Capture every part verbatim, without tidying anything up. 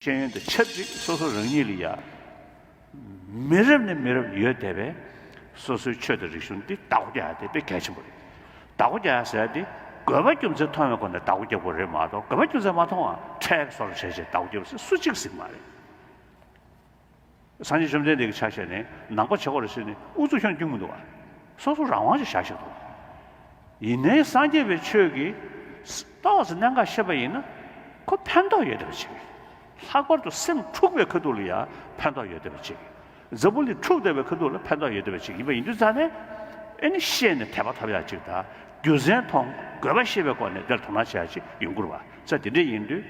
ཤེས་ཡོན་དང་ཆབས་ཅིག་སོ་སོ་རང་ཉིད་ལ་ཡ། མི་རབས་ནས་མི་རབས་ཡོད་བསྡད་པའི་སོ་སོའི་ཆོས་དང་རིག་གཞུང་འདི་བདག་པོ་རྒྱག་ཡ་དེ་དཔེ་གལ་ཆེན་པོ་རེད། བདག་པོ་རྒྱག་ཡ་ཟེར་ཡ་དེ་དགོས་པ་རྒྱུ་མཚན་མཐོང་བའི་སྒོ་ནས་བདག་པོ་རྒྱག་དགོས་རེད་མ་གཏོགས། དགོས་པ་རྒྱུ་མཚན་མ་མཐོང་བ་ཁྲལ་བཟོ་འདྲ་བྱས་བྱས་བདག་པོ་རྒྱག་པ་ཟེར་སུ་གཅིག་ཟེར་གྱི་མ་རེད། སངས་རྒྱས་བཅོམ་ལྡན་འདས་ཀྱི་ཆ་བཞག་ནས་ནང་པ་བྱེད་དགོས་རེད་ཟེར་ནས་ཨུ་ཚུགས་ཁྱོན་བསྐྱུང་གི་འདུག་བ། སོ་སོ་རང་དབང་ཞིག་བཞག་བཞག་འདུག། ཡིན་ནའི་སངས་རྒྱས་པའི་ཆོས་ཀྱི་ཏོག་ཙམ་གནད་འགག་ཤེས་པ་ཡིན་ན་ཁོ་ཕན་ཐོགས་ཡོད་བསྡད་པ་ཅིག། ལྷག་པར་དུ་སེམས་འཁྲུགས་པའི་ཁ་ཐུག་ལ་ཡང་ཕན་ཐོགས་ཡོད་བསྡད་པ་ཅིག། འཛམ་བུ་གླིང་འཁྲུགས་བསྡད་པའི་ཁ་ཐུག་ལ་ཕན་ཐོགས་ཡོད་བསྡད་པ་ཅིག་ཡིན་པ་ཡིན་དུས་ཙང་ནས། ཨེ་ནི་ཤེས་ནས་དད་པ་ཐོབ་ཡག་ཅིག་དང་། རྒྱུ་མཚན་མཐོང་དགོས་པ་ཤེས་པའི་སྒོ་ནས་དེར་དོ་སྣང་བྱེད་ཡག་ཅིག་ཡོང་དགོས་རེད་བ། ས་དེ་འདྲ་ཡིན་དུས།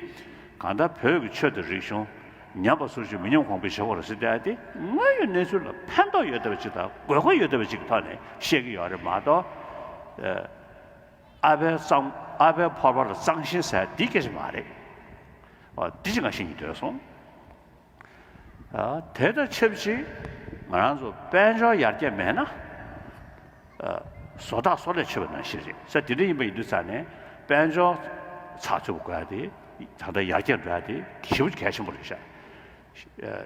གང་ལྟར་བོད་ཀྱི་ཆོས་དང་རིག་གཞུང་ཉམས་པ་སོར་ཆུད་མི་ཉམས་གོང་འཕེལ་བྱེད་དགོས་རེད་ཟེར་བསྡད་དེ། དངོས་ཡོད་གནས་ཚུལ་ལ་ཕན་ཐོགས་ཡོད་བསྡད་པ་ཅིག་དང་དགོས་མཁོ་ཡོད་བསྡད་པ་ཅིག་གི་ཐོག་ནས་བཤད་ཀྱི་ཡོད་རེད་མ་གཏོགས། ཨ་ཨ་ཕའི་གཙང་ཨ་ཕའི་ཕོར་པ་ལ་གཙང་ཞེན་ཟེར་འདི་སྐད་ཆ་མ་རེད། འོ་འདི་ཅིག་ང་བཤད་སྙིང་འདོད་སོང་། ཨ་དེ་དང་ཆབས་ཅིག་ང་རང་ཚོ་དཔལ་འབྱོར་ཡར་རྒྱས་མེད་ན། ཨ་བཟོ་ལྟ་བཟོ་ལས་ཆོད་པ་ནང་བཞིན་རེད་ཟེར། དེ་འདྲ་ཡིན་པ་ཡིན་དུས་ཙང་ནས་དཔལ་འབྱོར་ཚགས་ཚུད་པོ་དགོས་ཡ་དེ། ད་ལྟ་ཡར་རྒྱས་འགྲོ་ཡ་དེ་ཞེ་པོ་གལ་ཆེན་པོ་རེད་ཤག། ཨ་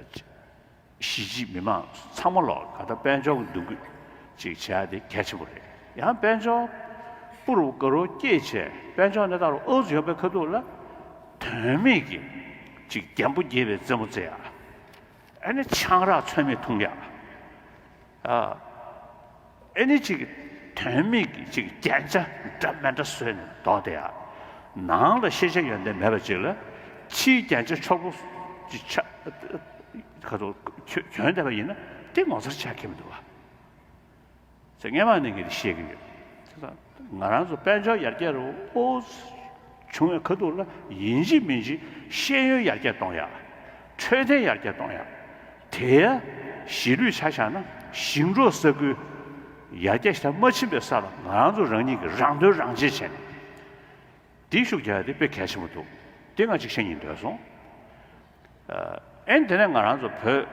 གཞིས་བྱེས་མི་མང་ཚང་མ་ལོག་ག་ད་དཔལ་འབྱོར་གྱི་འདུ་འགོད་ཅིག་བྱེད་ཡ་དེ་གལ་ཆེན་པོ་རེད། ཡང་དཔལ་འབྱོར་པུ་རུ་དགའ་རུ་སྐྱེས་བྱས་དཔལ་འབྱོར་གནས་སྟངས་རུ་ཨུ་ཚུགས་ཡོང་པའི་ཁ་ཐུག་ལ། དོན་མེད་ཀྱི་ཅིག་རྒྱན་པོ་རྒྱས་པའི་རྩེད་མོ་རྩེ་ཡ། ཨ་ནི་ཆང་རག་ཚོད་མེད་འཐུང་ཡ། ཨ་ཨ་ནི་ཅིག་དོན་མེད་ཀྱི་ཅིག་རྒྱན་ཆ་འདྲ་མི་འདྲ་བཟོས་ནས་འདུག་བསྡད་ཡ། ནང་ལ་ཤེས་བྱ་ཡོན་ཏན་མེད་པ་ཅིག་ལ་ཕྱིའི་རྒྱན་ཆ་འཁྱོག་པོ་ཅིག་ཆ་ཁ་ཐུག་གྱོན་བསྡད་པ་ཡིན་ན་དེ་ངོ་མཚར་ཆགས་ཀྱི་མི་འདུག་བ། ཚེ་སྔོན་མ་ནས་ངས་འདི་བཤད་ཀྱི་ཡོད། དེ་ཙང་ང་རང་ཚོ་དཔལ་འབྱོར་ཡར་རྒྱས་རུ་ཨོ་བྱུང་བའི་ཁ་ཐུག་ལ་ཡིན་གཅིག་མིན་གཅིག་ཤེས་ཡོན་ཡར་རྒྱས་གཏོང་ཡ། འཕྲོད་བསྟེན་ཡར་རྒྱས་གཏོང་ཡ། དེ་ཡ་གཞིས་ལུས་ཆ་བཞག་ན་ཞིང་འབྲོག་ས་ཁུལ་ཡར་རྒྱས་ཞེ་དྲག་མ་ཕྱིན་པའི་ས་ལ་ང་རང་ཚོ་རང་ཉིད་ཀྱིས་རང་དོན་རང་གཅེས་བྱས་ནས། དེའི་ཤུགས་རྒྱག་ཡ་དེ་དཔེ་གལ་ཆེན་པོ་འདུག། དེ་ང་གཅིག་བཤད་སྙིང་འདོད་སོང་། ཨ་ཨེ་དེ་ནས་ང་རང་ཚོ་བོད་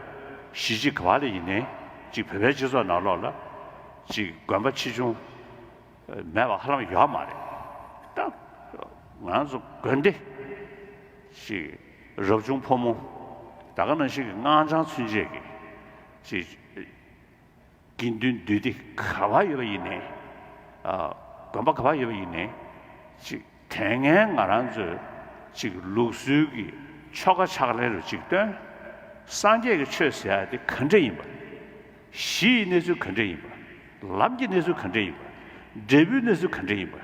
གཞིས་བྱེས་ག་བ་ལ་ཡིན་ནའི་གཅིག་བོད་པའི་སྤྱི་ཚོགས་ནང་ལོགས་ལ་གཅིག་དགོན་པ་ཆེ་ཆུང་མེད་པ་ཧ་ལམ་ཡོད་མ་རེད། ད་ང་རང་ཚོ་དགོན་སྡེ་གཅིག་རབ་བྱུང་ཕོ་མོ་ད་ག་ནང་བཞིན་གྱི་སྔགས་འཆང་ཚུན་ཆད་ཀྱི་གཅིག་དགེ་འདུན་འདུས་སྡེ་ག་པར་ཡོད་པ་ཡིན་ནའི། ཨ་དགོན་པ་ག་པར་ཡོད་པ་ཡིན་ནའི། ཅིག་དེ་སྔའི་ང་རང་ཚོའི་ཅིག་ལུགས་སྲོལ་གྱི་ཆོ་ག་ཕྱག་ལེན་རུ་ཅིག་སྟོན། སངས་རྒྱས་ཀྱི་ཆོས་ཟེར་ཡ་དེ་ག་འདྲ་ཡིན་པ། གཞི་ཡི་གནས་ཚུལ་ག་འདྲ་ཡིན་པ། ལམ་གྱི་གནས་ཚུལ་ག་འདྲ་ཡིན་པ། འབྲས་བུའི་གནས་ཚུལ་ག་འདྲ་ཡིན་པ།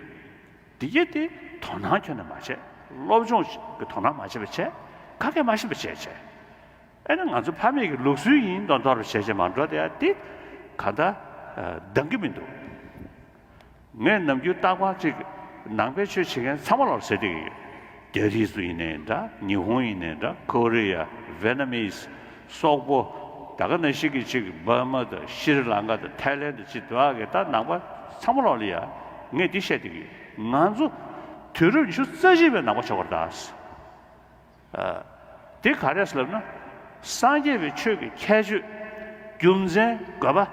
འདི་གས་དེ་དོ་སྣང་ཁྱོན་ནས་མ་བྱས། སློབ་སྦྱོང་གི་དོ་སྣང་མ་བྱས་པ་བྱས། ག་གས་མ་ཤེས་པ་བྱས་བྱས། ཨེ་ན་ང་ཚོ་ཕ་མེས་ཀྱི་ལུགས་སྲོལ་ཡིན་མདོག་མདོག་རུ་བྱས་བྱས་མ་འགྲོ་དེ་ཡ་དེ་ག་ད་འདང་གི་མི་འདུག། ངས་ནམ་རྒྱུན་རྟག་པར་ཅིག་ནང་པའི་ཆོས་བྱེད་མཁན་ཚང་མ་ལ་ཟེར་བསྡད་ཀྱི་ཡོད། རྒྱ་རིགས་ཚོ་ཡིན་ནའི་འདྲ། ཉི་ཧོང་ཡིན་ནའི་འདྲ། ཁོ་རེ་ཡ། ཝེ་ན་མིས། སོག་པོ། ད་ག་ནང་བཞིན་གྱི་ཅིག་འབར་མ་དང་ཤྲི་ལང་ཀ་དང་ཐའི་ལན་དང་ཅིག་འདུག་གི་ད་ནང་པ་ཚང་མ་ལོག་ལ་ཡ་ངས་འདི་བཤད་བསྡད་ཀྱི་ཡོད། ང་ཚོ་དུས་རབས་ཉི་ཤུ་རྩ་གཅིག་པའི་ནང་པ་ཆགས་པ་རེད་ད། ཨ་དེ་ག་རེ་ཟེར་ལབ་ན། སངས་རྒྱས་པའི་ཆོས་ཀྱི་ཁྱད་ཆོས། རྒྱུ་མཚན། དགོས་པ།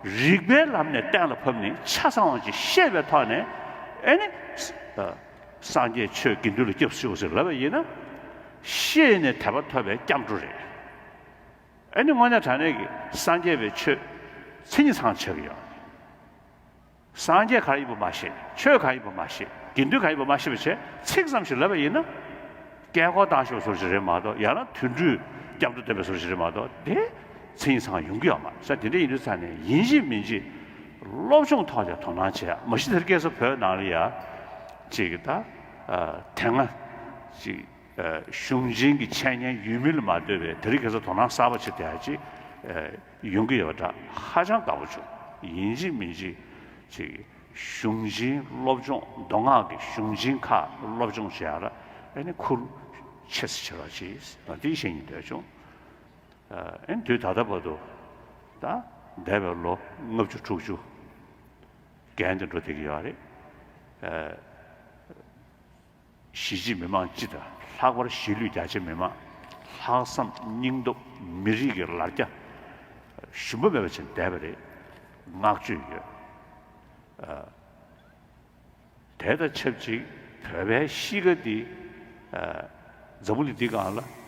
རིགས་པའི་ལམ་ནས་གཏན་ལ་ཕབ་ནས་ཆ་ཚང་བ་ཅིག་ཤེས་པའི་ཐོག་ནས། ཨེ་ནི། ཨ་སངས་རྒྱས་ཆོས་དགེ་འདུན་ལ་སྐྱབས་སུ་མཆིའོ་ཟེར་ལབ་པ་ཡིན་ན། ཤེས་ནས་དད་པ་ཐོབ་པའི་སྐྱབས་འགྲོ་རེད། ཨེ་ནི་དངོས་གནས་དྲང་གནས་ཀྱི་སངས་རྒྱས་པའི་ཆོས་མཚན་ཉིད་ཚང་ཆགས་ཀྱི་ཡོད། སངས་རྒྱས་ག་རེ་ཡིན་པ་མ་ཤེས། ཆོས་ག་རེ་ཡིན་པ་མ་ཤེས། དགེ་འདུན་ག་རེ་ཡིན་པ་མ་ཤེས་པ་བྱས། ཚིག་ཙམ་ཞིག་ལབ་པ་ཡིན་ན། བཀས་བཀོད་བཏང་ཤོག་ཟེར་བ་ཞིག་རེད་མ་གཏོགས། ཡང་ན་དུད་འགྲོའི་སྐྱབས་འགྲོ་འདོན་པའི་ཟེར་བ་ཞིག་རེད་མ་གཏོགས། དེ་མཚན་ཉིད་ཚང་ཡོང་གི་ཡོད་མ་རེད་ས། དེ་འདྲ་ཡིན་དུས་ཙང་ནས་ཡིན་གཅིག་མིན་གཅིག་སློབ་སྦྱོང་ཐོག་ལ་དོ་སྣང་བྱེད་ཡ། མ་གཞི་དེ་རིང་ཁ་སང་བོད་ནང་ལ་ཡ་ཅིག་ད་དེ་སྔ་ཅིག་གཞུང་ཆེན་གྱི་འཆད་ཉན་ཡོད་མིན་ལ་མ་ལྟོས་པའི་དེ་རིང་ཁ་སང་དོ་སྣང་གསར་པ་ཅིག་དེ་ཡ་ཅིག་ཡོང་གི་ཡོད་པ་འདྲ། ཧ་ཅང་དགའ་པོ་བྱུང་། ཡིན་གཅིག་མིན་གཅིག་ཅིག་གཞུང་ཆེན་སློབ་སྦྱོང་མདོ་སྔགས་ཀྱི་གཞུང་ཆེན་ཁག་སློབ་སྦྱོང་བྱེད་ཡ་ལ་ཨ་ནི་ཁུར་ཆེ་སེ་ཆེ་རོགས་གྱིས་ང་དེ་བཤད་སྙིང་འདོད་བྱུང་། ཨ་ནི་དུས་ད་ལྟ་བར་དུ་ད་འདས་པའི་ལོ་ལྔ་བཅུ་དྲུག་ཅུ་རྒན་དུ་འགྲོ་བསྡད་ཀྱི་ཡོད་རེད། གཞིས་བྱེས་མི་མང་སྤྱི་དང་ལྷག་པར་གཞིས་ལུས་རྒྱ་ཆེ་མི་མང་ལྷག་བསམ་སྙིང་སྟོབས་མི་རིགས་ཀྱི་ལར་རྒྱ་ཞུམ་པ་མེད་པ་བྱས་བསྡད་པ་རེད། བསྔགས་བརྗོད་ཡོད། ཨ་དེ་དང་ཆབས་ཅིག་བོད་པའི་གཤིས་ཀ་འདི་ཨ་འཛམ་བུ་གླིང་འདི་སྒང་ལ་